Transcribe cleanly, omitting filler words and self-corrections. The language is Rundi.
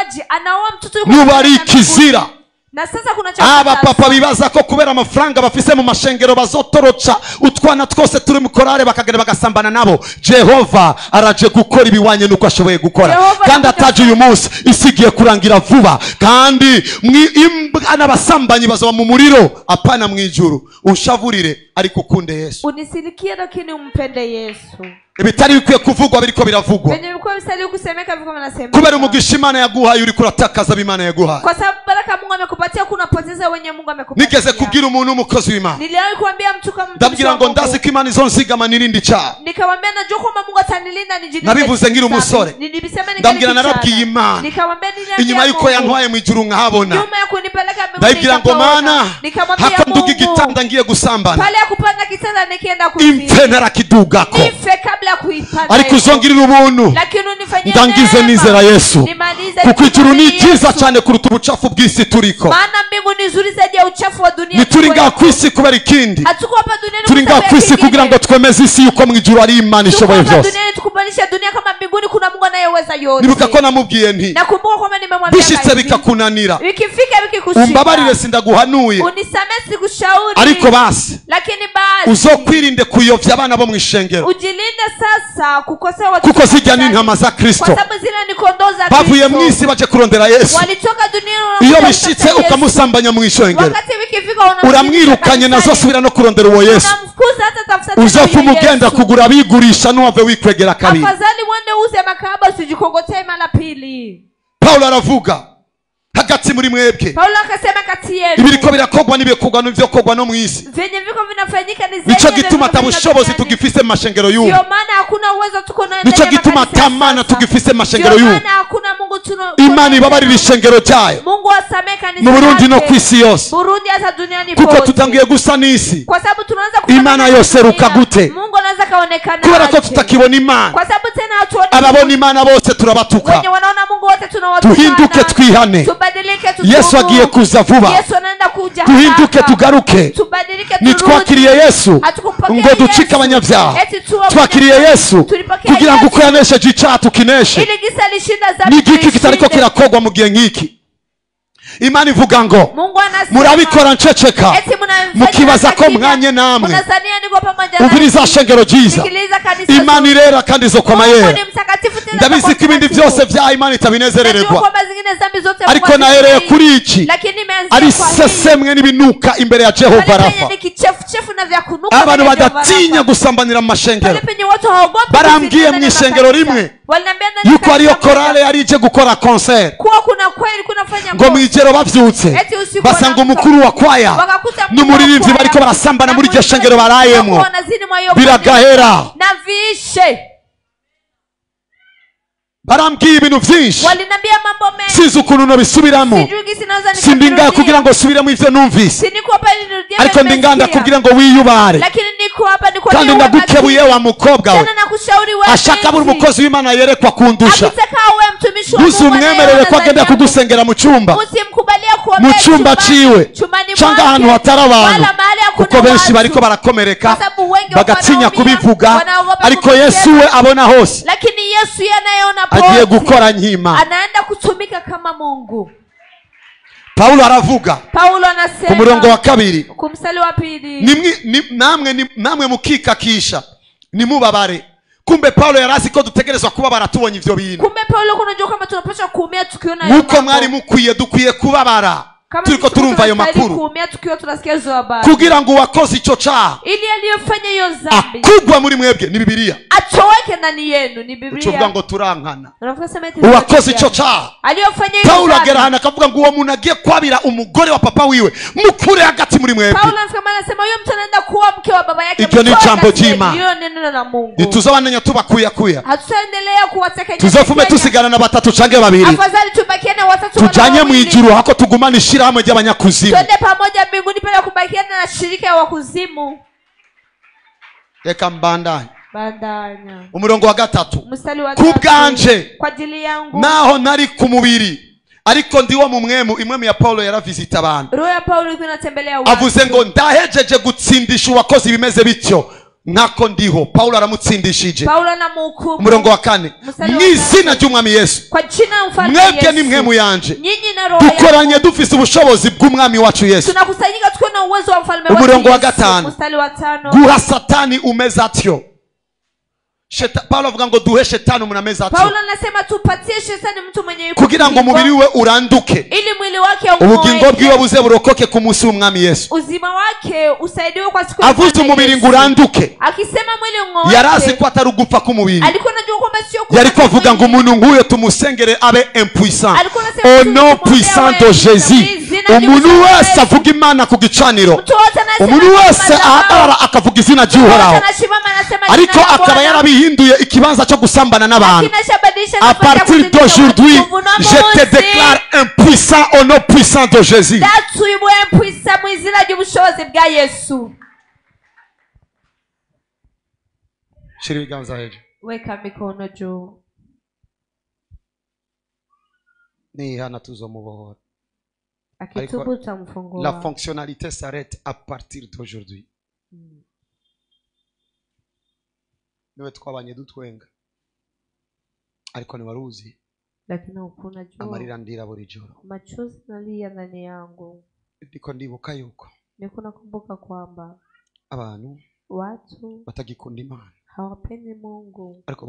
Muuaji anaoa mtoto yuko Nubari kizira. Na sasa kuna cha aba papa bibaza ko kubera amafaranga bafise mu mashengero bazotoroca utwana twose turi mu korale bakagenda bagasambana nabo. Jehova araje gukora ibiwanye nuko ashoboye gukora. Kandi ataje uyu munsi isigiye kurangira vuba, kandi imbwa n'abasambanyi bazoba mu muriro apana mu ijuru. Unshavurire ariko ukunde Yesu. Unisilikie lakini umpende Yesu. Ibitari bikwiye kuvugwa biriko biravugwa. Venye bikuwa bisali kusemeka biko vinasemeka. Kubera umugisha Imana yaguhaye uri kuratakaza Imana yaguhaye. Kwa sababu baraka Mungu amekupatia kunapoteza wenye Mungu amekupatia. Nigeze kubwira umuntu umukozi w'Imana. Niliwahi kuambia mtu kama mtu. Ndabwira ngo ndazi ko Imana izonzigama nirindi cyaha. Nikamwambia najua kwamba Mungu atanilinda nijilinde. Nabivuze ngira umusore. Nilibisema ndabwira narabwiye Imana. Nikamwambia niliambia inyuma yuko yantwaye mu ijuru nkahabona. Nyuma ya kunipeleka mbinguni. Ndabwira ngo Mana nikamwambia hako nduga igitanda ngiye gusambana. Pale ya kupanda kitanda nikienda kuzini. Imfe narakidugako. Nife kabla kuipanda. Ariko uzongirira ubuntu. Lakini unifanyie ndangize nizera Yesu. Kuko ijuru ni cyiza cyane kuruta ubucafu bw'isi turiko. Maana mbingu ni nzuri zaidi ya uchafu wa dunia. Nituri ngaha kwisi kubera ikindi. Hatuko hapa duniani. Turi ngaha kwisi kugira ngo twemeze isi yuko mu ijuru ari Imana ishoboye byose. Duniani tukubalisha dunia kama mbinguni kuna Mungu anayeweza yote. Nibuka ko namubwiye nti. Nakumbuka kwamba nimemwambia. Bishitse bikakunanira. Ikifika bikikushinda. Umbabarire sindaguhanuye. Unisamehe sikushauri. Ariko basi. Lakini basi. Uzokwirinde kuyovya abana bo mu ishengero. Ujilinde sasa kukosea watu. Kuko zijya ni intama za Kristo. Kwa sababu zile ni kondoo za Kristo. Bavuye mu isi baje kurondera Yesu. Walitoka duniani. Iyo bishitse ukamusambanya mu ishengero. Wakati wikifika uramwirukanye nazo subira no kurondera uwo Yesu. Unamfukuza hata tafuta tena. Uzopfa umugenda kugura abigurisha nuwave wikwegera kabiri. Afadhali uende uze makahaba usijikongotee mara pili. Paulo aravuga hagati muri mwebwe. Paulo akasema kati yenu. Ibiriko birakogwa n'ibikogwa n'ivyo no mu isi. Venye viko vinafanyika ni zaidi. Nico gituma atabushobozi tugifise mu mashengero y'ubu. Ndio maana hakuna uwezo tuko nayo. Nico gituma tamana tugifise mu mashengero y'ubu. Ndio maana hakuna Mungu tuno. Imana ibabarira ishengero ryayo. Mungu asamee kanisa. Mu Burundi no kwisi yose. Burundi hata duniani pote. Kuko tutangiye gusa n'isi. Kwa sababu tunaanza kuona Imana yose ruka gute. Mungu anaweza kaonekana. Kubera ko tutakibona Imana. Kwa sababu tena hatuoni. Ababona Imana bose turabatuka. Wenye wanaona Mungu wote tunawatuka. Tuhinduke twihane. Tubadilike tutubu. Yesu agiye kuza vuba. Yesu anaenda kuja. Tuhinduke tugaruke. Tubadilike turudi. Nitwakiriye Yesu ngo ducike abanyabyaha. Twakiriye Yesu kugira ngo uko yanesheje icyaha tukineshe. Ili gisa lishinda dhambi. Nigiki kitariko kirakogwa mu gihe nk'iki. Imana ivuga ngo murabikora nceceka mukibaza ko mwanye namwe. Ubiriza shengero ryiza. Imana irera kandi izokwama yera. Ndabizi ko ibindi byose vya Imana itabinezerererwa. Ariko nahereye kuri iki ari sesemwe n'ibinuka imbere ya Jehova Rafa. Abantu badatinya gusambanira mu mashengero. Barambwiye mu ishengero rimwe yuko ariyo korale yari ije gukora concert. Ngo mwijero bavyutse basanga umukuru wa kwaya n'umuririmbyi bariko barasambana muri iryo shengero barayemwo. Biragahera. Barambwiye ibintu vyinshi. Sinzi ukuntu nobisubiramo. Sindi ngaha kugira ngo subiremo ivyo numvise. Ariko ndi ngaha kugira ngo wiyubare. Kandi ndagukebuye wa mukobwa we. Ashaka buri umukozi w'Imana yerekwa kundusha. Ntuzumwemerere ko agenda kugusengera mu cyumba. Mu cyumba ciwe. Cyangwa ahantu hatari abantu. Kuko benshi bariko barakomereka bagatinya kubivuga. Ariko Yesu we abona hose. Lakini Yesu yanayeona agiye gukora nk'Imana. Anaenda kutumika kama Mungu. Paulo aravuga. Paulo anasema ku murongo wa kabiri. Ku mstari wa pili. Namwe mukikakisha nimubabare. Kumbe Paulo yarazi ko dutegerezwa kubabara tubonye ivyo bintu. Kumbe Paulo kunajua kama tunapaswa kuumia tukiona hayo. Muko mwari mukwiye dukwiye kubabara. Turiko turumva ayo makuru. Kugira ngo uwakoze ico cyaha ili aliyofanya hiyo dhambi akugwa muri mwebwe ni Bibiliya. Atoweke ndani yenu ni Biblia. Ucuvuga ngo turankana. Uwakoze ico cyaha aliyofanya hiyo. Paulo agera hana akavuga ngo uwo muntu agiye kwabira umugore wa papa wiwe mukure hagati muri mwebwe. Paulo anasema huyo mtu anaenda kuwa mke wa baba yake. Iryo ni jambo ry'Imana. Hiyo neno la Mungu. Ntituzobananya tubakuyakuya. Hatutaendelea kuwatekenya. Tuzofume tusigana na batatu canke babiri. Afadhali tubakiane watatu. Tujanye mu ijuru hako tugumane ishirahamwe ry'abanyakuzimu. Twende pamoja mbinguni pale kubakiana na shirika wa kuzimu. Reka mbandanye. Bandanya. Umurongo wa gatatu. Mstari wa tatu. Kubwanje kwa ajili yangu naho nari ku mubiri ariko ndiwo mu mwemu. Imwemu ya Paulo yaravisita abantu. Roho ya Paulo ilikuwa inatembelea watu. Avuze ngo ndahejeje gutsindisha uwakoze ibimeze bityo Nkako ndiho. Paulo aramutsindishije. Paulo anamuhukumu. Umurongo wa 4. Mstari wa Mw'izina ry'umwami Yesu. Kwa jina la mfalme Mwebwe Yesu. ni mwe muyanje. Nyinyi na roho yangu. Dukoranye dufise ubushobozi bw'umwami wacu Yesu. Tunakusanyika tukiwa na uwezo wa mfalme wetu Umurongo wa Yesu. 5. Mstari wa 5. Guha satani umeze atyo. Paulo avuga ngo duhe shetani umuntu ameze atyo. Paulo anasema tupatie shetani mtu mwenye yuko Kugira ngo umubiri we uranduke. Ili mwili wake ung'oe. Ubugingo bwiwe buze burokoke ku munsi w'umwami Yesu. Uzima wake usaidiwe kwa siku ya Avuze Bwana umubiri Yesu. ngo uranduke. Akisema mwili ung'oe. Yarazi ko atari ugupfa k'umubiri. Alikuwa anajua kwamba sio kufa Yariko avuga ngo k'umubiri. umuntu nk'uyo tumusengere abe impuissant. Alikuwa anasema Au mtu nom tumwombee puissant awe de Jésus. Mwizina Umuntu ry'ubuzima wese bwe. avuga Imana ku gicaniro. Mtu wote anasema Umuntu kwa wese madhabahu. ahagarara akavuga izina Mtu wote ry'Uhoraho. anasimama anasema jina Ariko la akaba Bwana. yarabihinduye ikibanza cyo gusambana n'abantu. Lakini ashabadilisha À nafasi ya partir kuzinduka d'aujourd'hui, watu. Uvuno je te munsi. déclare impuissant au nom puissant de Jésus. Ndatuye impuissant mu izina ry'ubushobozi bwa Yesu. Shira ibiganza hejuru. Weka mikono juu. Nihana tuzomubohora. Akitubu tutamfungua. La fonctionnalité s'arrête à partir d'aujourd'hui. Niwe twabanye dutwenga. Ariko ntiwaruzi. Lakini hukuna jua. Amarira ndira buri joro. Machozi nalia ndani yangu. Ndiko ndibuka yuko. Niko nakumbuka kwamba abantu watu batagikunda Imana. hawapendi Mungu. Ariko